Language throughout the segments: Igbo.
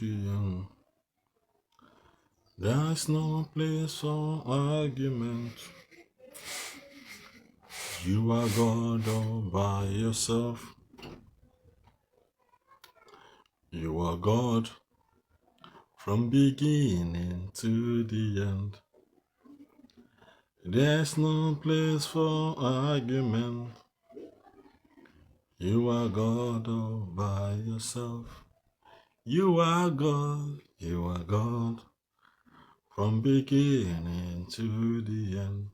the end. There's no place for argument. You are God all by yourself. You are God from beginning to the end. There's no place for argument. You are God all by yourself. You are God. You are God from beginning to the end.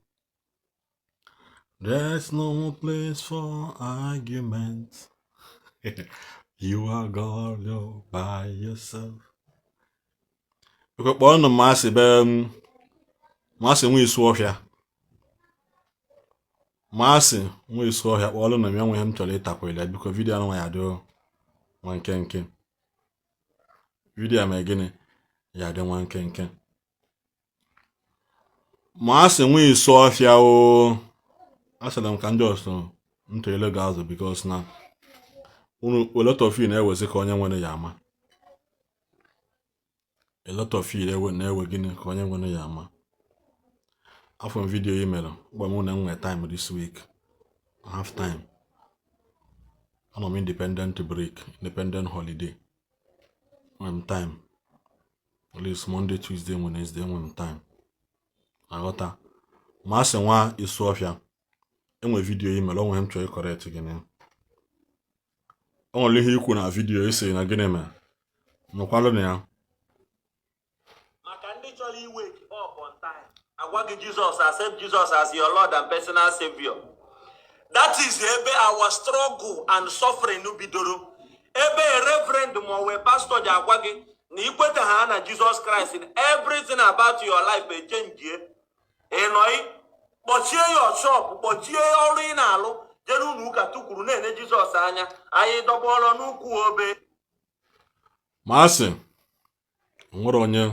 There's no place for argument. You are God all by yourself. Biko kpọọ nụ Masị be m, Masị nwa isu ọfịa. Masị nwa isu ọhịa, kpọọlụ na m ya. Nwe ihe m chọrọ ịtakwele ya. Biko, video anụ ya dị nwa nkenke. Video ma gịnị ya dị nwa nkenke. Masị nwa isu ọfịa o, asịrị m ka ndị ọsọ ntụele gị azụ, because na unu, a lot of you na-ewezi ka onye nwere ya ama. A lot of you na-ewe gịnị ka onye nwere ya ama. Afọ m video ị mere gwa m na m nwere time this week. I have time. Anọ m independent break, independent holiday. Nwere m time at least Monday, Tuesday, Wednesday. Nwere m time. Aghọta ma a sị nwa isu ọfịa enwe video ị mere, o nwere m chọrọ ịcorrect gị na ya. O nwere ihe ikwu na video isi na gịnị mere nụkwalụ na ya. Maka ndị chọrọ iwake up on time, agwa gị Jesus, accept Jesus as your Lord and personal Savior. That is ebe our struggle and suffering bidoro, ebe a reverend ma ọ wee pastor ji agwa gị na ikweta ha na Jesus Christ in everything about your life echangie. Ịnọị kpọchie your shop, kpọchie ọrụ ị na-alụ, jee n'ụlọ ụka tukwuru na-ene Jizọs anya, anyị dọgbọrọ n'ukwu obe. Ma asị nwere onye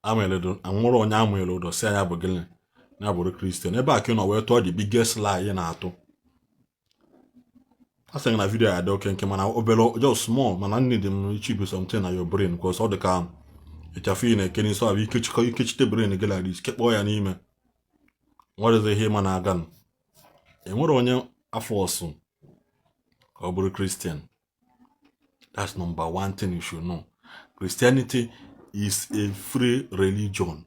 amụnyere ụdọ si anya bụ gịnị na bụrụ Christian. Ebe a ka ị nọ wee tụọ the biggest lie ị na-atụ. A sị na video ya dị oke nke, mana obere, just small, mana need m ichip something na your brain, because ọ dị ka ịchafụ ị na-eke n'isi. Ọ bụ ikechikọ ikechite brain gị like this, kekpọọ ya n'ime nwerezi ihe ịma na-aga nụ. Enwere onye afọ ọsụ ka ọ bụrụ Christian. That's number one thing you should know. Christianity is a free religion,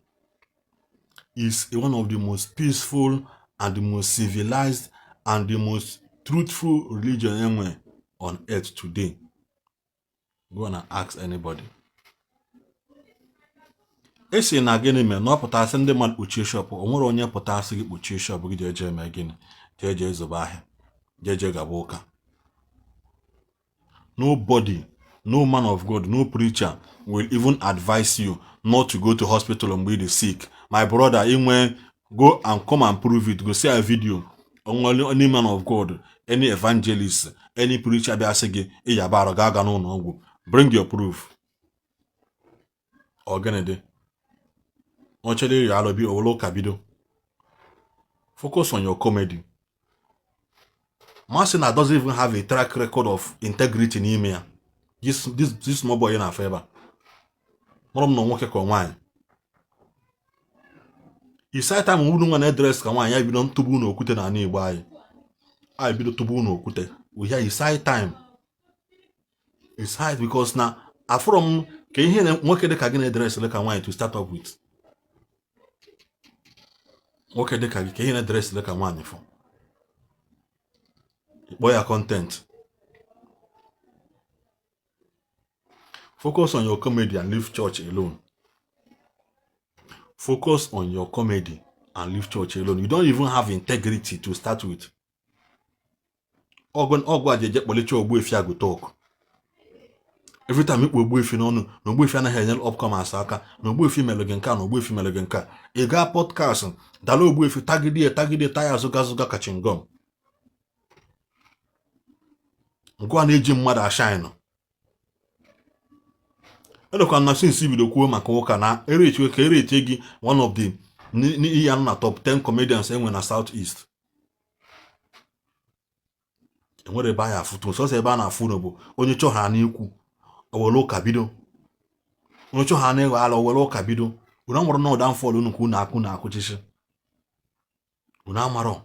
is one of the most peaceful and the most civilized and the most truthful religion enwe on earth today. Go and ask anybody. Esi na gịnị mere na ọ pụtasị ndị mmadụ kpuchie shop? O nwere onye pụtasị gị kpuchie shop gị jee jee mee gịnị, jee jee zobe ahịa, jee jee gaba ụka? Nobody, no man of God, no preacher will even advise you not to go to hospital mgbe ị dị sick. My brother, inwe go and come and prove it. Go see a video. Onwere any man of God, any evangelist, any preacher bịa sị gị ịyaba arụ ga aga n'ụlọ ọgwụ? Bring your proof. Ọ gịnị dị ọ chere ịrịa alụ bi owere ụka bido? Focus on your comedy. Masị na doesn't even have a track record of integrity n'ime ya. This small boy na-afọ ebe a mụrụ m na nwoke ka nwaanyị isai time unu nwa na-edress ka nwaanyị ya bido ntụgbu n'okwute n'ala Igbo anyị bido tụgbu n'okwute. We hear isai time isai, because na afụrọ m ka ihe na nwoke dị ka gị na-edress ka nwaanyị to start up with. Nwoke dị ka gị ka ihe na-edress ka nwaanyị fọ, ịkpọ ya content. Focus on your comedy and leave church alone. Focus on your comedy and leave church alone. You don't even have integrity to start with. Ọgụ ọgụ a ji eje kpọlicha Ogbuefi agụ talk every time ikpu Ogbuefi n'ọnụ na Ogbuefi anaghị enyere upcomers aka, na Ogbuefi mere gị nke a, na Ogbuefi mere gị nke a. Ị gaa podcast dala Ogbuefi, tagide ya, tagide taya, zụga zụga ka chewing gum. Ngwa na-eji mmadụ ashine edokwa na since bido kwuo maka ụka na eretie ka eretie gị one of the n'ihe anọ na top 10 comedians enwe na South East. Enwere ebe anyị afụtụ sọsọ ebe a na-afụ unu bụ onye chọọ ha n'ikwu. Owere ụka bido, unu chọ ha na-ewe ala, owere ụka bido. Unu amụrụ na downfall unu ka unu akụ na akụchichi unu amarọ.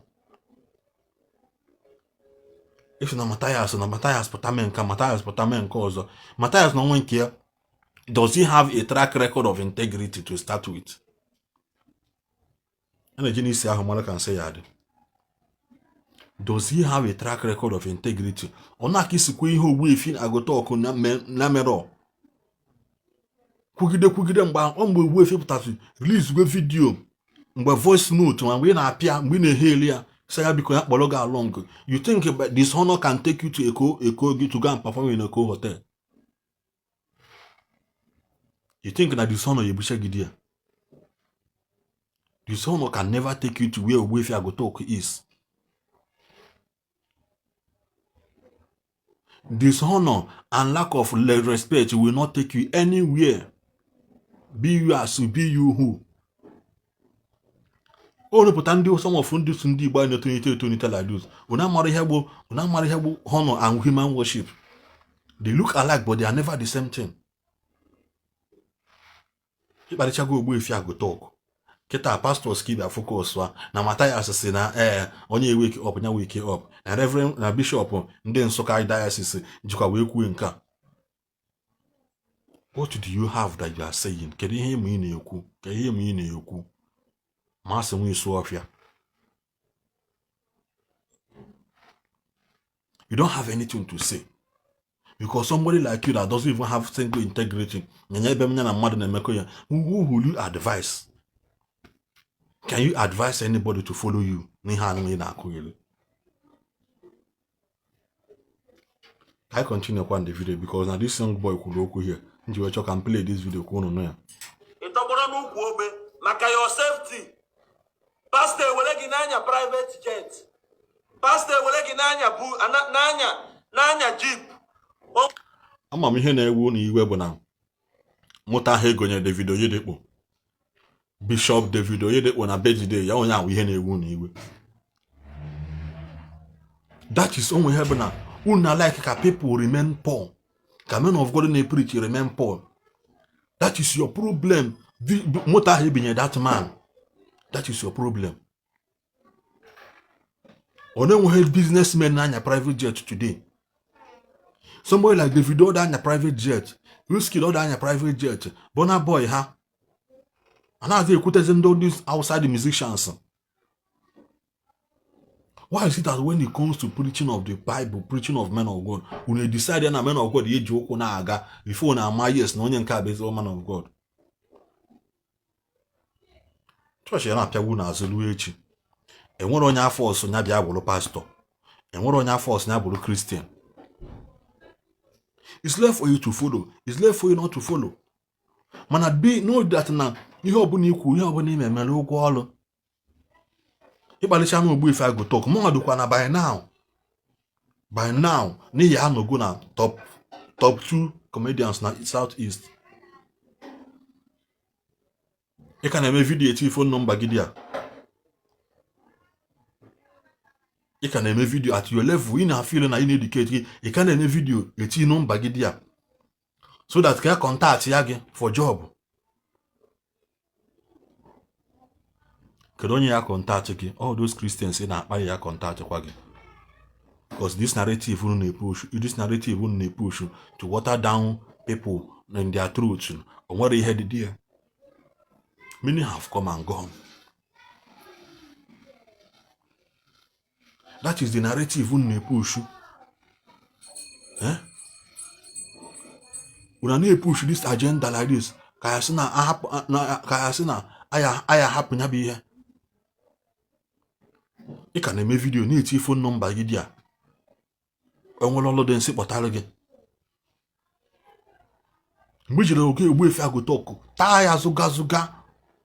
If na Matthias, na Matthias pụta mee nke, Matthias pụta mee nke ọzọ, Matthias na onwe nke ya, does he have a track record of integrity to start with? A na-eji n'isi ahụ mara ka nsị ya dị. Does he have a track record of integrity? Ọ na-aka isikwa ihe Ogbuefi Agụtọkụ na merọ kwugide kwugide mgbe ọ mgbe Ogbuefi pụtasị release gwe video, mgbe voice note, ma mgbe ị na-apịa, mgbe ị na-eheli ya, sị ya biko ya kpọrọ gị along. You think this honor can take you to Eko, Eko gị to go and perform in Eko Hotel? You think na this honor ya ebucha gị there? This honor can never take you to where Ogbuefi Agụtọkụ is. Dishonor and lack of respect will not take you anywhere. Be you as be you who. O rụpụta ndị some of ndị ndị Igbo anyị na-etonite etonite like this. Unu amara ihe bụ, unu amara ihe bụ honor and human worship. They look alike, but they are never the same thing. Ịkparịchago Ogbuefi Agụtọkụ kịta, pastors ka ịbịa focus a na Matthias si na ee onye wake up nya wake up na reverend na bishop ndị Nsụka diocese jikwa wee kwuo nke a. What do you have that you are saying? Kedu ihe ịma ị na-ekwu? Kedu ihe ịma ị na-ekwu? Masị nwa isu ọfịa. You don't have anything to say because somebody like you that doesn't even have single integrity nyanya ebe m ya na mmadụ na-emekọ ya, who will you advise? Can you advise anybody to follow you n'ihe anụ ị na-akụghịrị? Ka anyị continue kwa the video because na this young boy kwuru okwu here m ji wee chọọ ka m play this video ka unu nụ ya. Ị tọgbọrọ n'ukwu obe maka your safety. Pastọ ewere gị n'anya private jet, pastọ ewere gị n'anya bu n'anya n'anya jeep. Ama m ihe na-ewu na iwe bụ na moto ahụ egonye David Oyedepo, Bishop David Oyedepo, na birthday ya onye ahụ, ihe na-ewu na iwe, that is onwe ihe bụ na unu na like ka people remain poor, ka men of God na-epreach remain poor. That is your problem. Moto ahụ ebinye that man, that is your problem. Ọ na-enweghị businessmen na-anya private jet today. Somebody like Davido da anya private jet, Wizkid ọ da anya private jet, Burna Boy, ha a na-adị ekwutezi ndị these outside musicians. Why is it that when it comes to preaching of the Bible, preaching of men of God, unu decide na men of God eji ụkwụ na-aga before na ama yes na onye nke a bụ ezigbo man of God? Chọọchị ya na-apịagbu n'azụ ruo echi. Enwere onye afọ ọsọ ya bịa bụrụ pastọ, enwere onye afọ ọsọ ya bụrụ Christian. It's left for you to follow, it's left for you not to follow. Mana be know that na ihe ọbụla ikwu, ihe ọbụla ime mere ụgwọ ọrụ. Ịkpalicha na Ogbuefi Agụtọkụ mụnwa dịkwa na by now, by now n'ihi anọgo na top 2 comedians na South East. Ị ka na-eme vidiyo eti phone number gị dị a, ị ka na-eme vidiyo at your level ị na-afeel na ị na-educate gị, ị ka na-eme vidiyo eti nọmba gị dị a so that ka ya contact ya gị for job. Kedu onye ya contact gị? All those Christians ị na-akparị ya contact kwa gị, because this narrative unu na-epush, this narrative unu na-epush to water down people in their truth, o nwere ihe dị there. Many have come and gone. That is the narrative unu na-epush. Eh? Unu na-epush this agenda like this ka ya sị na ahapụ ka ya sị na aya hapụ ya bụ ihe. Ị ka na-eme vidiyo na-eti phone nọmba gị dị a, enwere ọlụ dị nsị kpọtara gị. Mgbe jiri oge Ogbuefi Agụtọkụ taa ya zụga zụga,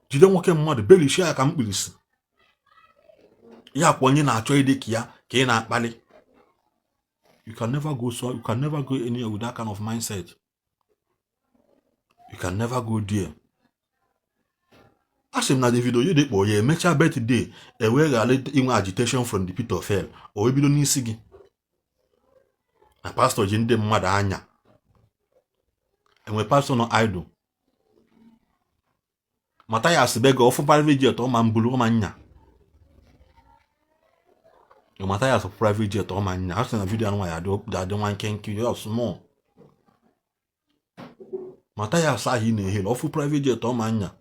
jide nwoke mmadụ belishie ya ka mkpirisi ya kwa onye na-achọ ịdị ka ya ka ị na-akpali. You can never go, so you can never go anywhere with that kind of mindset. You can never go there. A sị m na David Oyedepo ya emechaa birthday ewee ghara inwe agitation from the pit of hell, o wee bido n'isi gị na pastọ ji ndị mmadụ anya. Enwe pastor nọ idle? Mathias bego ọ fụ private jet ọ ma mbulu ọ ma nya. Mathias private jet ọ ma nya. A sị na video anụnwa ya adị nwa nkenke, just small. Mathias ahụ ị na-ehele, ọ fụ private jet ọ ma nya.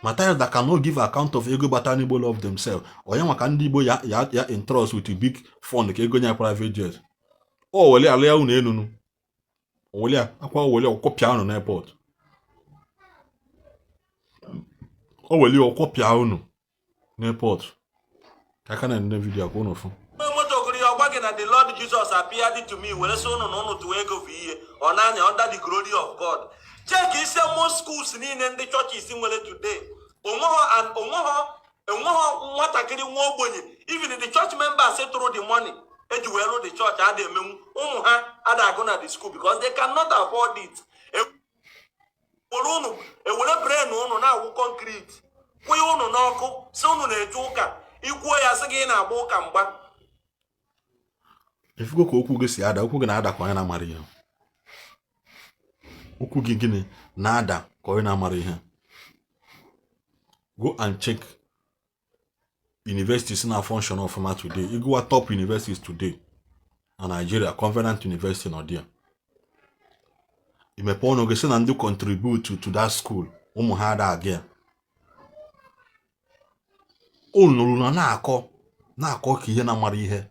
Mathias that cannot give account of ego bata n'Igbo love themselves, onye maka ndị Igbo ya ya ya entrust with big fund ka ego nya private jet, o wele ala ya unu enunu, o wele akwa, o wele ọkwọpịa unu n'airport, o wele ọkwọpịa unu n'airport. Ka aka na-ene video ka unu fụ. Moto gụrụ ya, ọ gwa gị na the Lord Jesus appeared to me, were sị ụnụ na ụnụ tụwa ego bụ ihe ọ na-anya under the glory of God. Check isi most schools niile ndị churches nwere today, onweghọ nwatakịrị nwa ogbenye, even the church members tụrụ the money eji wee rụ the church, ada emenwu ụmụ ha ada agụ na the school because they cannot afford it. Were ụnụ ewere brain ụnụ na-awụ concrete, kwụnye ụnụ n'ọkụ, si ụnụ na-eje ụka, ikwuo ya sị gị ị na-agba ụka mgba. Ifugo ka okwu gị si ada? Okwu gị na-ada ka onye na-amara ihe. Okwu gị gịnị na-ada ka onye na-amara ihe. Go and check universities na function ọfụma today. Ịgụwa top universities today na Nigeria, Covenant University nọ there. Imepe ọnụ gị sị na ndị contribute to that school, ụmụ ha ada aga ya. Unu nụrụ na na-akọ na-akọ ka ihe na-amara ihe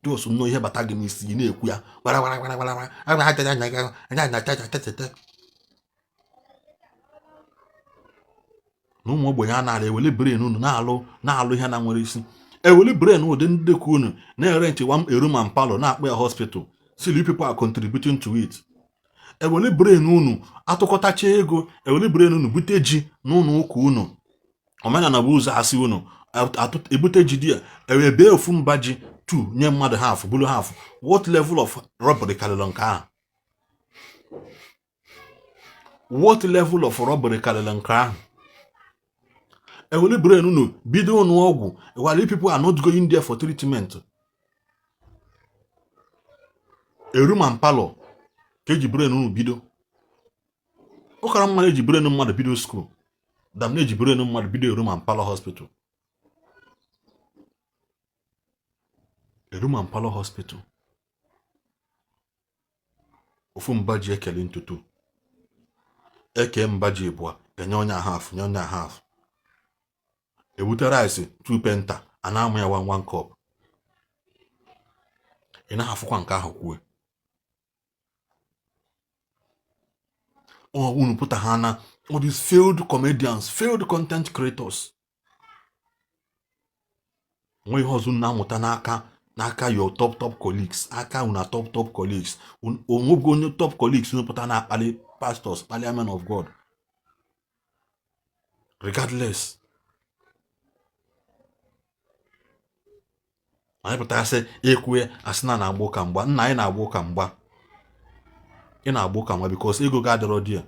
just nnọọ ihe bata gị n'isi, ị na-ekwu ya gbara gbara gbara gbara gbara. Na ụmụ ogbenye a na-ala ewele brain unu na-alụ na-alụ ihe na nwere isi, ewele brain ụdị ndị ka unu na-ere nche one room and parlour na-akpọ ya hospital, still you people are contributing to it. Ewele brain unu atụkọtacha ego, ewele brain unu bute ji n'ụlọ ụka unu, omenala bụ ụzọ asị unu ebute ji dị ya, ewe bee ofu mba ji 2 nye mmadụ half, bụrụ half. What level of robbery karịrị nke ahụ? What level of robbery karịrị nke ahụ? Ewele brain unu bido ụnụ ọgwụ while you people are not going there for treatment. A room and parlour ka eji brain unu bido. Ụkara mmadụ eji brain mmadụ bido school than na-eji brain mmadụ bido a room and parlour hospital. A room and parlour hospital, ofu mba ji ekele ntutu eke mba ji ịbụa, enye onye half, nye onye half, ebute rice 2 painter, a na-amụ ya 1 1 cup. Ị naghị afụkwa nke ahụ kwue unu pụta ha na all these failed comedians, failed content creators. Nwe ihe ọzọ na-amụta n'aka n'aka your top top colleagues, aka una top top colleagues. Onwego onye top colleagues unu pụta na-akpali pastors, kpalia men of God, regardless. Anyị pụtara sị ekwue asị na na-agba ụka mgba. Nna anyị na-agba ụka mgba, ị na-agba ụka mgba because ego gị adịrọ dị ya.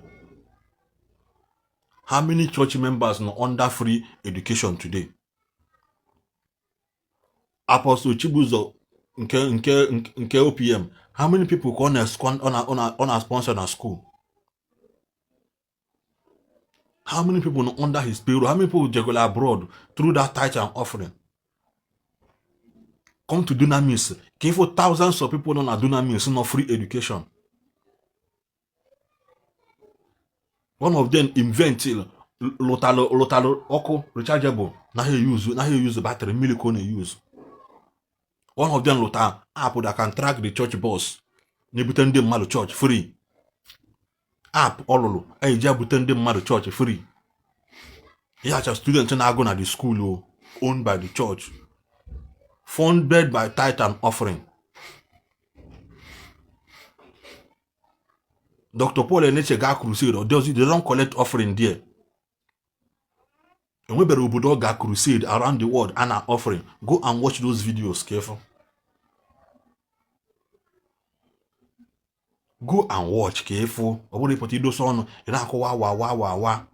How many church members nọ under free education today? Apostle Chibuzo nke nke nke OPM, how many people ka ọ na-sponsor na school? How many people nọ under his payroll? How many people jegolo abroad through that tithe and offering? Come to Dunamis ka ịfụ thousands of people nọ na Dunamis nọ free education. One of them invent lụtalụ lụtalụ ọkụ rechargeable, naghị use battery, mmiri ka ọ na-use. One of them lụta app that can track the church bus na-ebute ndị mmadụ church free. App ọ lụrụ eji ebute ndị mmadụ church free. Ya cha student na-agụ na the school o owned by the church, funded by tithe and offering. Dr. Paul Enenche gaa crusade, ọ does they don't collect offering there. Enwebere obodo ọ ga crusade around the world a na offering. Go and watch those videos careful. Go and watch ka ịfụ. Ọ bụrụ ịpụta idosa ọnụ ị na-akụwa wa wa wa wa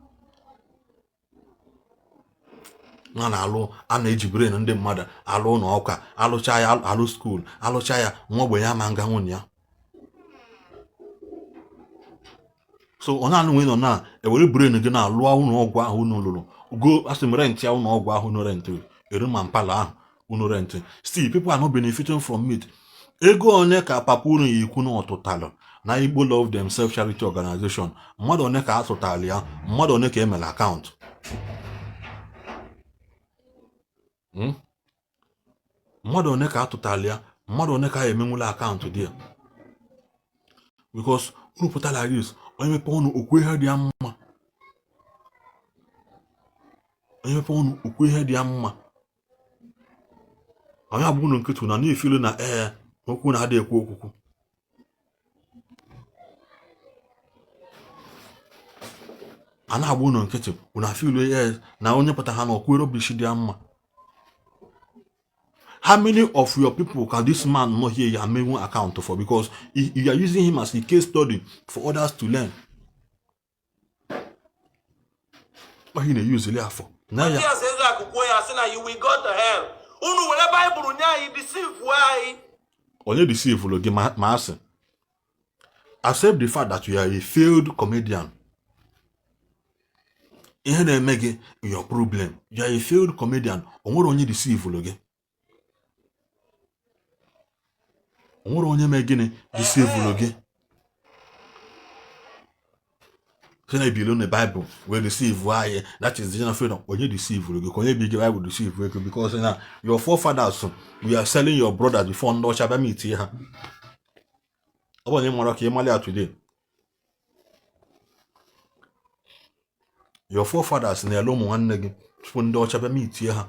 na na-alụ a na-eji brain ndị mmadụ alụ ụlọ ụka, alụcha ya, alụ school, alụcha ya, nwa ogbenye ama nga nwunye ya. So ọ na-anụ nwe nọ na ewere brain gị na-alụọ ụlọ ọgwụ ahụ unu lụrụ, go asị m rent ya ụlọ ọgwụ ahụ unu rent, eruma mpala ahụ unu rent. Still people are not benefiting from it. Ego one ka papa unu ya ikwu na ọtụtalụ na Igbo Love Themselves Charity Organization? Mmadụ one ka atụtalụ ya? Mmadụ one ka emere akaụntụ? Mmadụ one ka atụtalụ ya? Mmadụ one ka a emenwula akaụntụ dị ya? Because unu pụta like this, onye mepe ọnụ okwu ihe dị ya mma, onye mepe ọnụ okwu ihe dị ya mma, onye abụ unu nkịtị na na-efilu na ee okwu na-adị ekwu okwukwu. A na-agba unu nkịtị, unu afilu ee na onye pụta ha na okwu rubbish dị ya mma. How many of your people can this man not hear ya menwu account for? Because you are using him as a case study for others to learn. Ọ ihe na-eyuzili afọ na ya. Matthias Ezeaku kwuo ya sị na you will go to hell. Unu were Baịbụl nye anyị, deceive anyị. Onye deceive gị? Ma asị, accept the fact that you are a failed comedian. Ihe na-eme gị, your problem, you are a failed comedian. O nwere onye deceive gị? O nwere onye mee gịnị deceive gị? Sị na ebilo na Bible wee deceive anyị, that is the general freedom. Onye deceive gị? Ka onye bi gị Bible deceive gị? Because na your forefathers, we are selling your brothers before ndị ọcha bịa meet ha. Ọ bụ onye mara ka ị mara ya today. Your forefathers na-ele ụmụ nwanne gị tupu ndị ọcha bịa meet ha.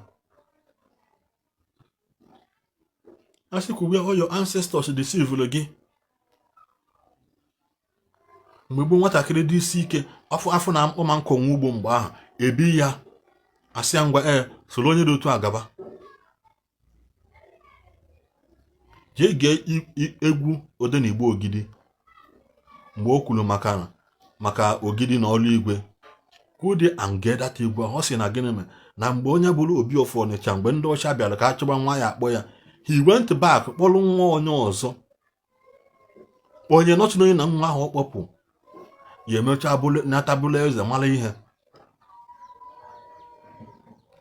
A sị kwuwe, all your ancestors deceive gị. Mgbe gboo, nwatakịrị dị isi ike, afọ afọ na mkpọ ma nkọ nwa ugbo, mgbe ahụ ebi ya, asị ya ngwa, ee, soro onye dị otu a gaba, jee gee egwu Odenigbo Ogidi mgbe o kwuru maka Ogidi na ọlụ igwe. Go there and get that egwu ahụ. Ọ sị na gịnị mere na mgbe onye bụrụ Obi of Ọnịcha, mgbe ndị ọcha bịara ka a chọba nwa ya akpọ ya, he went back kpọrọ nwa onye ọzọ, onye nọchiri onye na nwa ahụ ọ kpọpụ ya, emechaa natabụla eze mara ihe,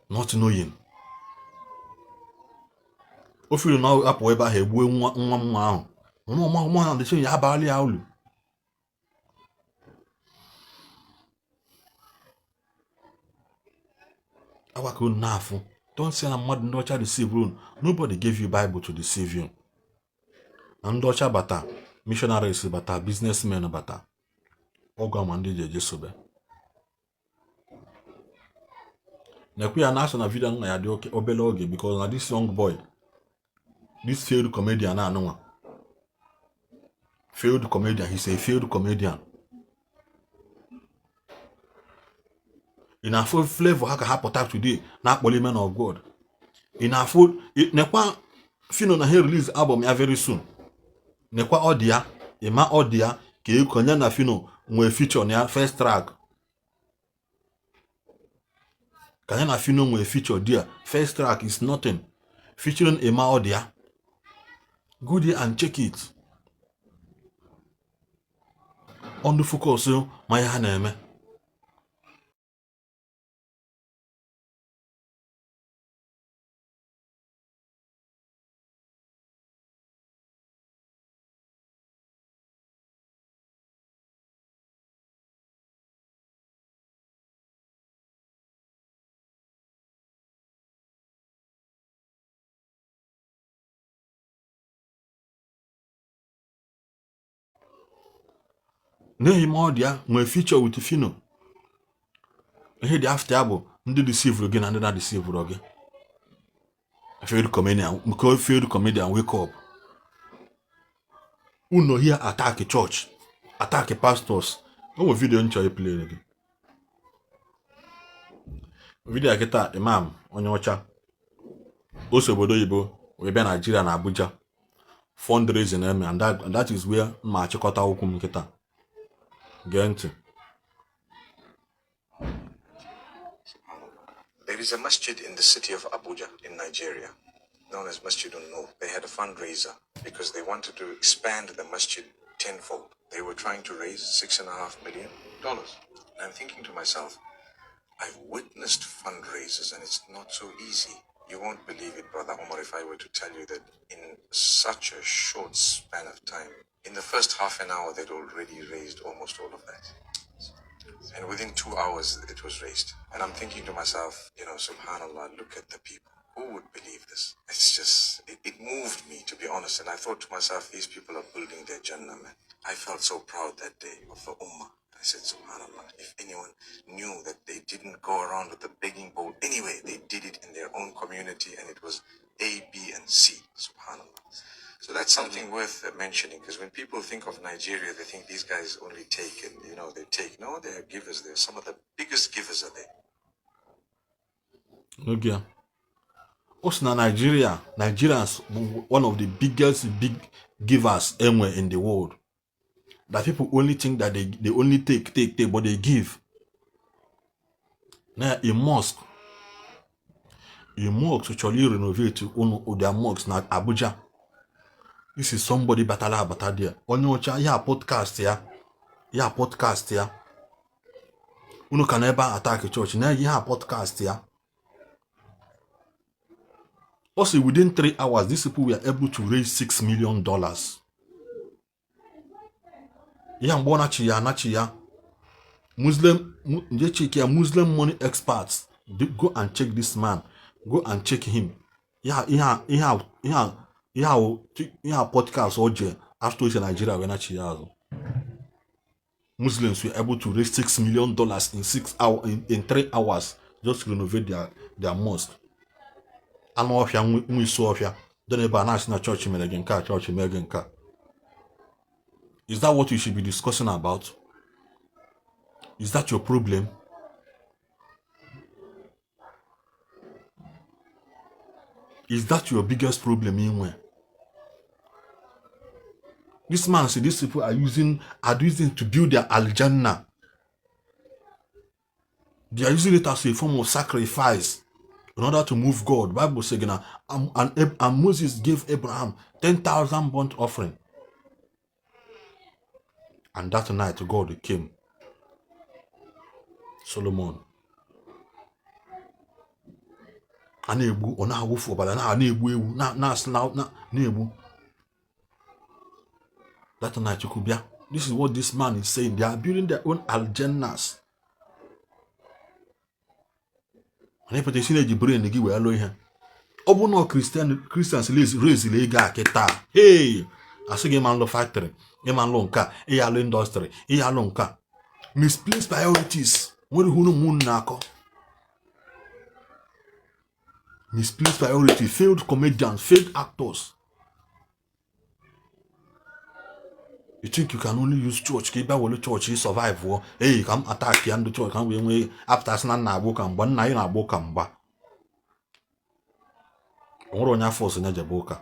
not knowing. O firi na ọ apụ ebe ahụ egbue nwa nwa nwa ahụ nwa nwa nwa na dịsị ya abalị ya ulu. Awa ka unu na-afụ. Don't say na mmadụ ndị ọcha deceive unu. Nobody gave you Bible to deceive you. Na ndị ọcha bata, missionaries bata, businessmen bata, ọgụ ama ndị ji eje sobe na-ekwe ya na-asọ na video nna ya dị oke obere oge, because na this young boy, this failed comedian anụnwa, failed comedian, he's a failed comedian. Ị na-afụ flavor ha ka ha pụta today na-akpọli men of God. Ị na-afụ nekwa Phyno na ha release album ya very soon. Nekwa ọ dị ya ịma ọ dị ya ka ekonye na Phyno nwee feature na ya first track, ka ya na Phyno nwee feature there. First track is nothing, featuring Emma Odia. Go there and check it. On the focus ma ihe ha na-eme. N'ihi ma ọ dị ya nwee feature with Phyno. Ihe dị after ya bụ ndị deceive gị na ndị na-deceive gị. Failed comedian, nke failed comedian, wake up. Unu here attack church, attack pastors. O nwere video nchọ play gị, video a kịta. Imam onye ọcha o si obodo oyibo wee bịa Naijiria na Abuja, fundraising eme, and that is where ma achịkọta okwu m kịta. Gee ntị. There is a masjid in the city of Abuja in Nigeria, known as Masjid Nur. They had a fundraiser because they wanted to expand the masjid. tenfold. They were trying to raise $6.5 million. And I'm thinking to myself, I've witnessed fundraisers and it's not so easy. You won't believe it, Brother Omar, if I were to tell you that in such a short span of time, in the first half an hour, they'd already raised almost all of that. And within 2 hours, it was raised. And I'm thinking to myself, subhanAllah, look at the people. Who would believe this? It's just, it moved me, to be honest. And I thought to myself, these people are building their Jannah, man. I felt so proud that day of the Ummah. I said, subhanAllah, if anyone knew that they didn't go around with the begging bowl anyway, they did it in their own community and it was A, B, and C, subhanAllah. So that's something worth mentioning, because when people think of Nigeria, they think these guys only take and, they take. No, they are givers. They're some of the biggest givers are there. N'oge a o si na Nigeria, Nigerians bụ one of the biggest big givers enwe in the world, that people only think that they only take, take, take, but they give. Na a mosque chọrọ renovate unu their mosque na Abuja. This is somebody batara abata there, onye ọcha ya podcast ya, ya podcast ya. Unu ka na ebe a attack church na ihe a podcast ya. Also, within 3 hours, these people were able to raise $6 million. Ya mgbe ọ nachi ya anachi ya Muslim nje check ya, Muslim money experts. Go and check this man, go and check him. Ya ihe a ihe a ihe a ihe a ihe a podcast o je after isi Nigeria wee nachi ya azụ. Muslims were able to raise $6 million in 6 hour in 3 hours just to renovate their mosque. Anụ ọfịa nwa isi ọfịa dị n'ebe a na-asị na chọọchị mere gị nke a, chọọchị mere gị nke a. Is that what you should be discussing about? Is that your problem? Is that your biggest problem inwe? This man say these people are using to build their aljanna. They are using it as a form of sacrifice in order to move God. Bible say na and Moses gave Abraham 10,000 burnt offering. And that night God came. Solomon a na-egbu, ọ na-awụfu ọbara, na-egbu ewu, na-asị na-egbu. That night Chukwu bịa. This is what this man is saying. They are building their own aljannas. Mana ịpụta isi na-eji brain gị wee lụọ ihe. Ọ bụ na Christians raisili ego a kịta, hey, asị gị ịma nlụ factory, ịma nlụ nke a, ịya alụ industry, ịya alụ nke a. Misplaced priorities. Nwere ihe unu ụmụ na-akọ. Misplaced priority, failed comedians, failed actors. You think you can only use church ka ị bịa were church ị survive wụọ? Ei, ka m attack ya ndị church ka m wee nwee apụtasị na nna agba ụka mgba. Nna anyị na-agba ụka mgba. O nwere onye afọ ọzọ ya jebe ụka?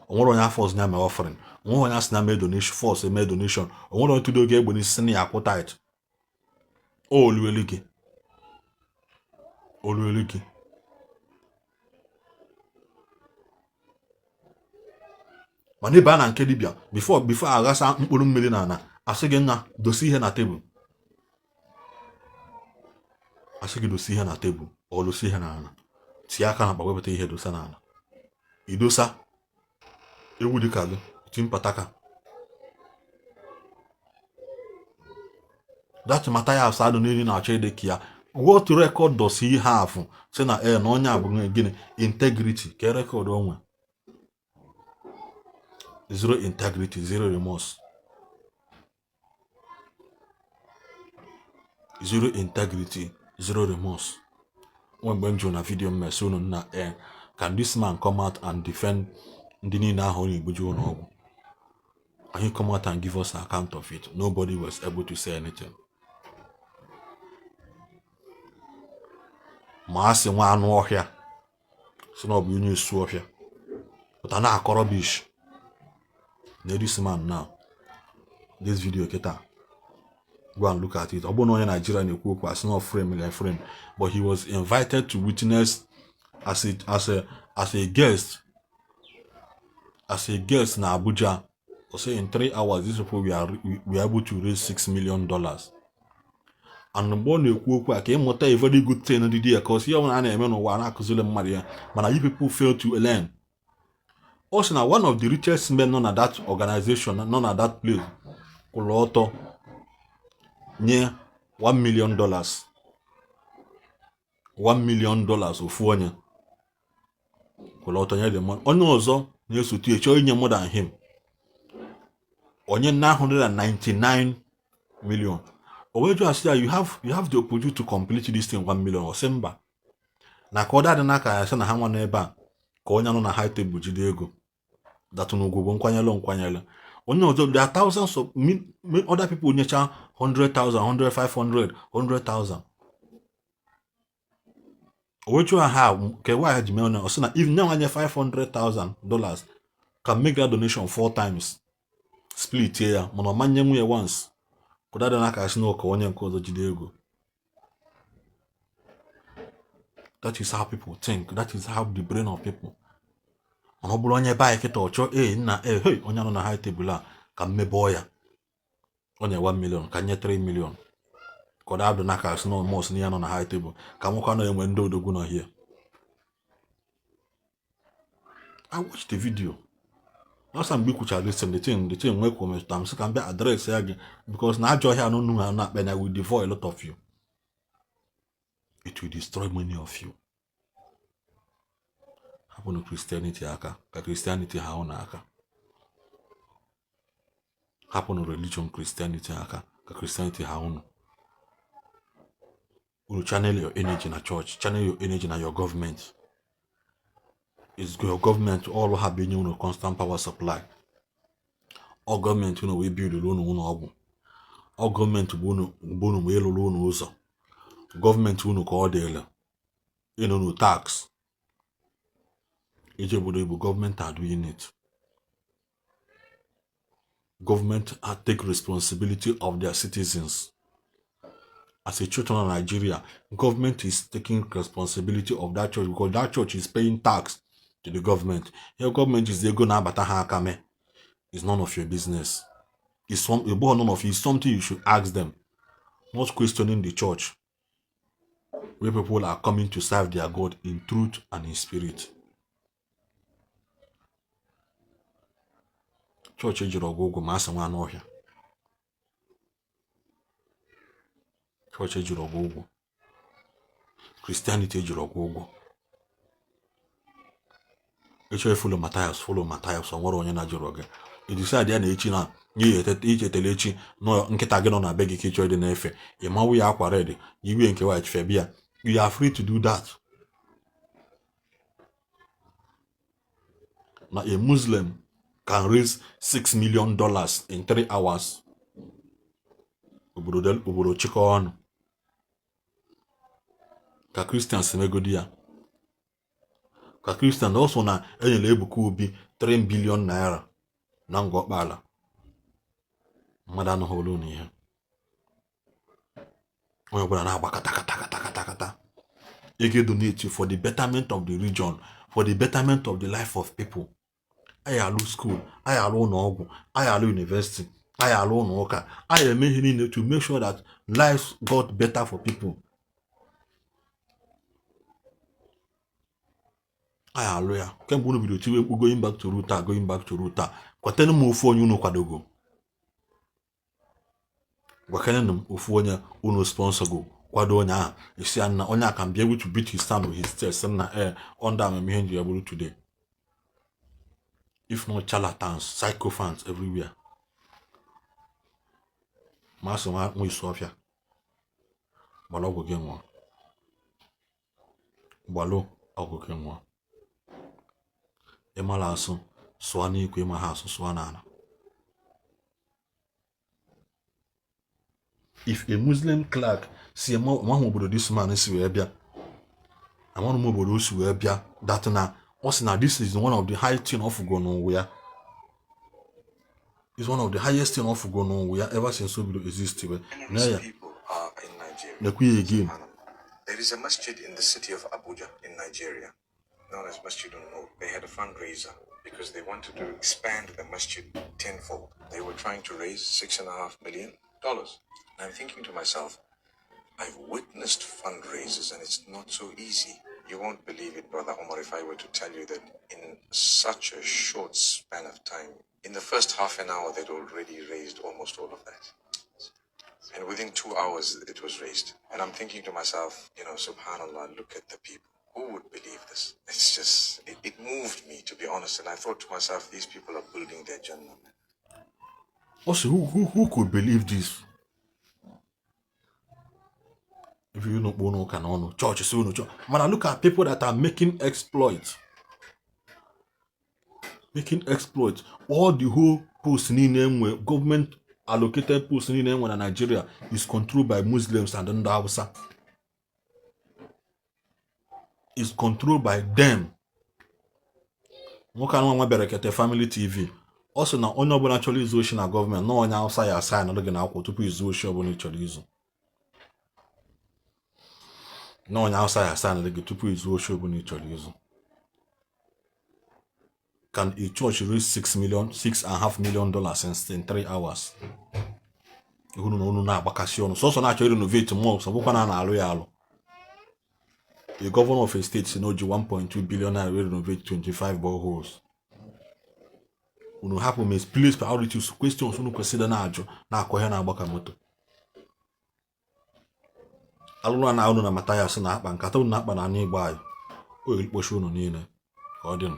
O nwere onye afọ ọzọ ya mee offering? O nwere onye asị na mee donation, force mee donation? O nwere onye tụdo oge egbe n'isi na ya akwụ tithe? O oluelu gị, oluelu gị. Mana ịba na nke dibịa, before aghasa mkpụrụ mmiri na ana, asị gị nna dosi ihe na tebụl, asị gị dosi ihe na tebụl, ọ dosi ihe na ala, tinye aka na akpa, wepụta ihe, dosa n'ala, idosa ewu dịka gị ti mpataka. That Matthias adụ niile na-achọ ịdị ka ya. What record does he have? Sị na e na onye a bụ gịnị? Integrity ka record o nwe? Zero integrity, zero remorse. Zero integrity, zero remorse. Nwe mgbe m jụrụ na video m mesị unu nna e, can this man come out and defend ndị niile ahụ ọ na-egbuji ụlọ ọgwụ? Can he come out and give us an account of it? Nobody was able to say anything. Ma a sị nwa anụ ọhịa si na ọ bụ onye esu ọhịa pụta na-akọ rubbish na this man now. This video kịta, go and look at it. Ọ bụrụ na onye Nigeria na-ekwu okwu, asị na frame like frame, but he was invited to witness as a guest na Abuja. Ọ sị in 3 hours these people we are able to raise $6 million. And mgbe ọ na-ekwu okwu a, ka ịmụta a very good thing dị ya, ka ọ sị ihe ọbụla a na-eme n'ụwa, a na-akụziri mmadụ ya, mana you people fail to learn. Ọ sị na one of the richest men nọ na that organization, nọ na that place, kwụrụ ọtọ nye $1 million, $1 million. Ofu onye kwụrụ ọtọ nye the money. Onye ọzọ na-esote chọọ inye more than him, onye 999 million. O wee jụọ, asị ya, You have the opportunity to complete this thing, 1 million." Ọ sị mba, na ka ọ dadị n'aka ya, sị na ha nwa n'ebe a ka onye nọ na high table jide ego datụ n'ugwu bụ nkwanyere nkwanyere. Onye ọzọ, there are thousands of other people nyecha 100,000, 100, 500, 100,000. O wee jụọ ha ke nwaanyị ji mee onye. Ọ sị na if nye nye $500,000 can make that donation four times, split ya, mana ọ manye nwunye once kụda dị n'aka, sị na ụka onye nke ọzọ jide ego. That is how people think. That is how the brain of people. Mana ọ bụrụ onye be anyị kịta, ọ chọọ, ee nna, ee, hey, onye nọ na high table a ka m mebọọ ya, onye 1 million ka nye 3 million, ka ọ dabụ n'aka, sị na mọs na ya nọ na high table ka nwekwa na enwe ndị odogwu nọ here. I watched the video last time mgbe i kwuchara. Listen, the thing nwee ka o metụta m, sị ka m bịa address ya gị, because na ajọ ọhịa anụnụ ha na-akpa na will devour a lot of you. It will destroy many of you. Hapụnụ Christianity aka ka Christianity ha ụnụ aka. Hapụnụ religion Christianity aka ka Christianity ha ụnụ. Unu channel your energy na church, channel your energy na your government. Is your government all ha bụ enye unu constant power supply. Ọ gọọmenti unu wee build unu ụlọ ọgwụ. Ọ gọọmenti bụ unu wee lụrụ unu ụzọ. Gọọmenti unu ka ọ dịrị ịnụ unu tax. Ije obodo Igbo, gọọmenti are doing it. Government are take responsibility of their citizens. As a church in Nigeria, government is taking responsibility of that church because that church is paying tax to the government. Here government is ego na-abata ha aka mee is none of your business. It's some none of it's something you should ask them, not questioning the church where people are coming to serve their God in truth and in spirit. Chọọchị ejiri ọgwụ ụgwọ ma asị nwa anụ ọhịa. Chọọchị ejiri ọgwụ ụgwọ. Christianity ejiri ọgwụ ụgwọ. Ịchọ follow Matthias, follow Matthias. Ọ nwere onye na-ajụrụ gị. I decide ya na echi na nye ichetara echi nọ nkịta gị nọ na be gị ka ịchọ ịdị na-efe, ị mawu ya akwa red, iwe nke white, fe bịa. You are free to do that. Na a Muslim can raise $6 million in 3 hours, obodo obodo chịkọ ọnụ ka Christians megodi ya, ka Christian also na enyere Ebuka Obi 3 billion naira na Ngor Okpala. Mmadụ anụghị olu na ihe onye ọbụla na-agba kata kata kata kata kata. Ego donate for the betterment of the region, for the betterment of the life of people. Anyị alụ school, anyị alụ ụlọ ọgwụ, anyị alụ university, anyị alụ ụlọ ụka, anyị eme ihe niile to make sure that lives got better for people. Anyị alụ ya kemgbe unu bido tiwe mkpu going back to root a, going back to root a. Kwatenu m ofu onye unu kwadogo. Gwakenenu m ofu onye unu sponsor go, kwado onye ahụ, esi ya na onye a can be able to beat his stand with his chest na eh under amamihe nji ya bụrụ today. If not, charlatans, sycophants everywhere. Ma asị nwa nwa isi ọfịa, gbara ọgwụ gị nwụọ, gbalụ ọgwụ gị nwụọ. Ịmara asụ, sụọ n'ikwe. Ịma ha asụ, sụọ n'ala. If a Muslim clerk si amaghị obodo this man si wee bịa, amaghị m obodo o si wee bịa, that na ọ sị na this is one of the high thing ọ fụgo n'ụwa ya, is one of the highest thing ọ fụgo n'ụwa ya ever since o bido exist we na ya. People are in Nigeria. Nekwu ya again. There is a masjid in the city of Abuja in Nigeria. known as Masjid Nur. They had a fundraiser because they wanted to expand the masjid tenfold. They were trying to raise $6.5 million. And I'm thinking to myself, I've witnessed fundraisers and it's not so easy. You won't believe it, Brother Omar, if I were to tell you that in such a short span of time, in the first half an hour, they'd already raised almost all of that. And within 2 hours, it was raised. And I'm thinking to myself, subhanAllah, look at the people. Who would believe this? It's just, it moved me, to be honest. And I thought to myself, these people are building their Jannah, man. Also, who could believe this? If you know unu ụka na ọnụ chọọchị si unu chọọ, mana look at people that are making exploits, making exploits. All the whole post niile enwe, government allocated post niile enwe na Nigeria is controlled by Muslims and ndị Hausa, is controlled by them. Nwoke anụ nwa Brekete Family TV, ọ sị na onye ọbụla chọrọ izu oshi na gọọmenti, na onye Hausa ya asa ya gị na akwụkwọ tupu izu oshi ọbụla ị chọrọ izu, na onye Hausa ya asa gị tupu izu oshi ọbụla ị chọrọ izu. Can a church raise 6 million, $6.5 million in 3 hours? Unu na unu na-agbakasị ọnụ sọsọ na-achọ renovate mosque, ọ bụkwa na a na-alụ ya alụ. A governor of a state si na o ji 1.2 billion naira wee renovate 25 boreholes. Unu hapụ misplaced priorities, questions unu kwesịrị na-ajụ, na-akọ ihe na-agbaka moto. Alụrụ na unu na Mathias na-akpa nkata unu na-akpa na anụ Igbo anyị o erikpochi unu niile ka ọ dịnụ.